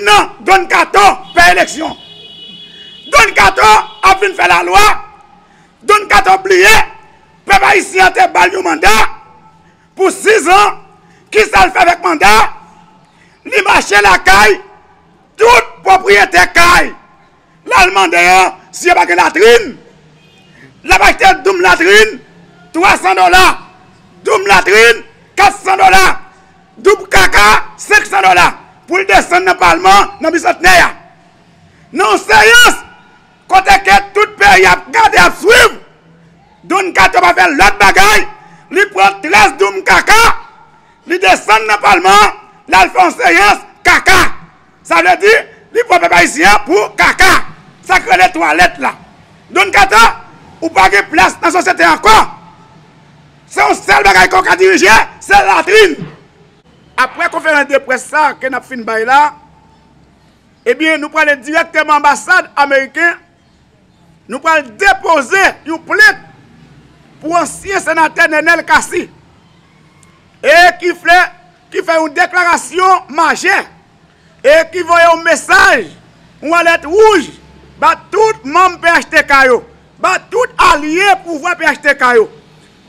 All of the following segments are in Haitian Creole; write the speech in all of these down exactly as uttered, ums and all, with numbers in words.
Non, Don Kato pè eleksyon. Don Kato ap vin fè lalwa. Don Kato bliye pèp ayisyen an te ba l yon manda pou sizan. Kisa l fè avèk manda? Li mache lakay tout pwopriyetè kay. L al mande yo si yo pa gen latrin. L ap achte doum latrin twa san dola, doum latrin kat san dola, doum kaka senk san dola pou l desann nan palman nan Bisantnè a. Nan yon seyans kote ke tout peyi ap gade, ap swiv, Don Kato pa fè lòt bagay, li pran trèz doum kaka, li desann nan palman, l al fè yon seyans kaka. Sa vle di, li pran pèp ayisyen an pou kaka. Sa k rele twalèt la. Don Kato, ou pa gen plas nan sosyete ankò. Se yon sèl bagay ke w ka dirije, se latrin. Apre konferans de près sa ke n ap fin bay la, ebyen, nou prale dirèkteman anbasad ameriken, nou pral depoze yon plent pou ansyen senatè Nenel Cassy, e ki fè, ki fè yon deklarasyon majè, e ki voye yon mesaj, yon alèt wouj ba tout manm P H T K yo, ba tout alye pouvwa P H T K yo.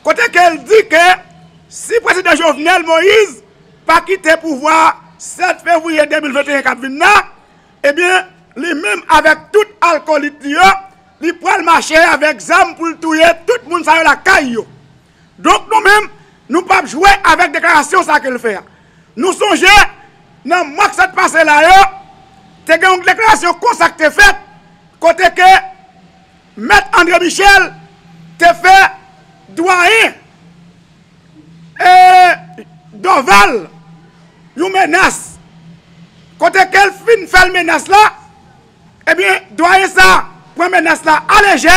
Kote ke l di ke si prezidan Jovenel Moïse pa kite pouvwa a sèt fevriye de mil venteyen k ap vin la, ebyen, li menm avèk tout akolit li yo, li pral mache avèk zam pou l touye tout moun sa yo lakay yo. Donk, nou menm, nou p ap jwe avèk deklarasyon sa ke l fè a. Nou sonje, nan mwa k sot pase la yo, te gen yon deklarasyon konsa k te fèt, kote ke Mèt André Michel te fè dwayen, e, Dorval yon menas. Kote ke l fin fè l menas la, ebyen, dwayen sa pran menas la alejè.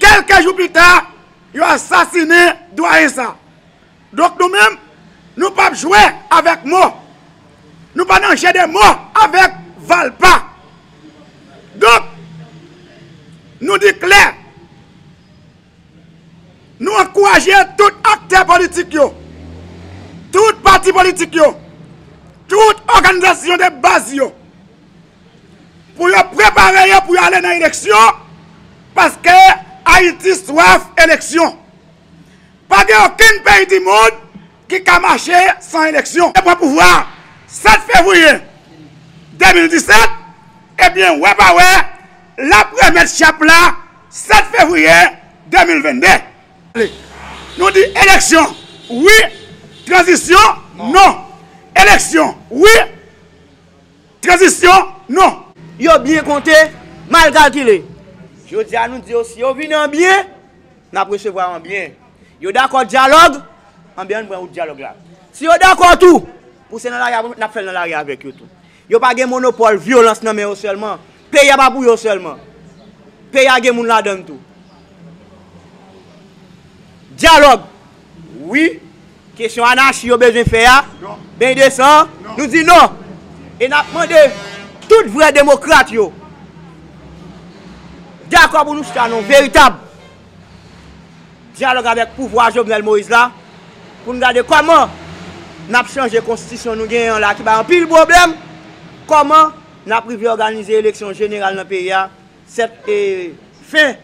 Kèlke jou pita, yo asasinen dwayen sa. Donk, nou menm, nou p ap jwe avèk mo. Nou pa nan jeu de mots avèk Valpa. Donk, nou di klè, nou ankouraje tout aktè politik yo, tout pati politik yo, tout òganizasyon de baz yo, pou yo prepare yo pou yo ale nan eleksyon, paske Ayiti swaf eleksyon. Pa gen okenn peyi di mond ki ka mache san eleksyon. E pran pouvwa a sèt fevriye de mil disèt, ebyen, wè pa wè, l ap remèt chap la sèt fevriye de mil vennde. Nou di eleksyon, wi. Tranzisyon, non. Eleksyon, wi. Tranzisyon, non. Yo byen konte, mal kalkile. Jodi a, nou di yo, si yo vini an byen, n ap resevwa yo an byen. Yo dakò dyalòg, anben, ann pran wout dyalòg la. Si yo dakò tou pou se nan lari a n ap fè l, nan lari a avèk yo tou. Yo pa gen monopòl vyolans nan men yo sèlman. Peyi a pa pou yo sèlman. Peyi a gen moun ladan l tou. Dyalòg, wi. Kesyon anachi yo bezwen fè a, beny de san, nou di non. E n ap mande tout vrè demokrat yo dakò pou nou chita nan yon veritab dyalòg avèk pouvwa Jovenel Moïse la, pou n gade kòman n ap chanje konstitisyon nou genyen an la ki bay anpil pwoblèm, kòman n ap rive òganize eleksyon jeneral nan peyi a, sèt, e, fen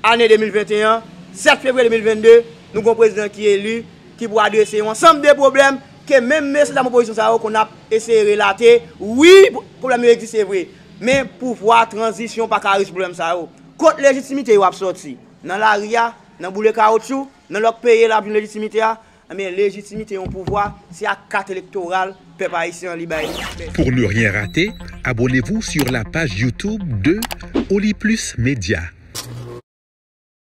ane de mil venteyen, sèt fevriye de mil vennde, nou gen yon prezidan ki eli, ki pou adrese yon ansanm de pwoblèm ke menm mesye dam opozisyon sa yo konn ap eseye relate. Wi, pwoblèm yo egziste vre, men pouvwa tranzisyon pa ka rezoud pwoblèm sa yo. Kot lejitimite yo ap sòti? Nan lari a, nan boule kawotchou, nan lòk peyi l ap jwenn lejitimite a? Ebyen, lejitimite yon pouvwa, se ak kat elektoral pèp ayisyen an li bay li. Pour ne rien rater, abonnez-vous sur la page YouTube de Oli Plus Média.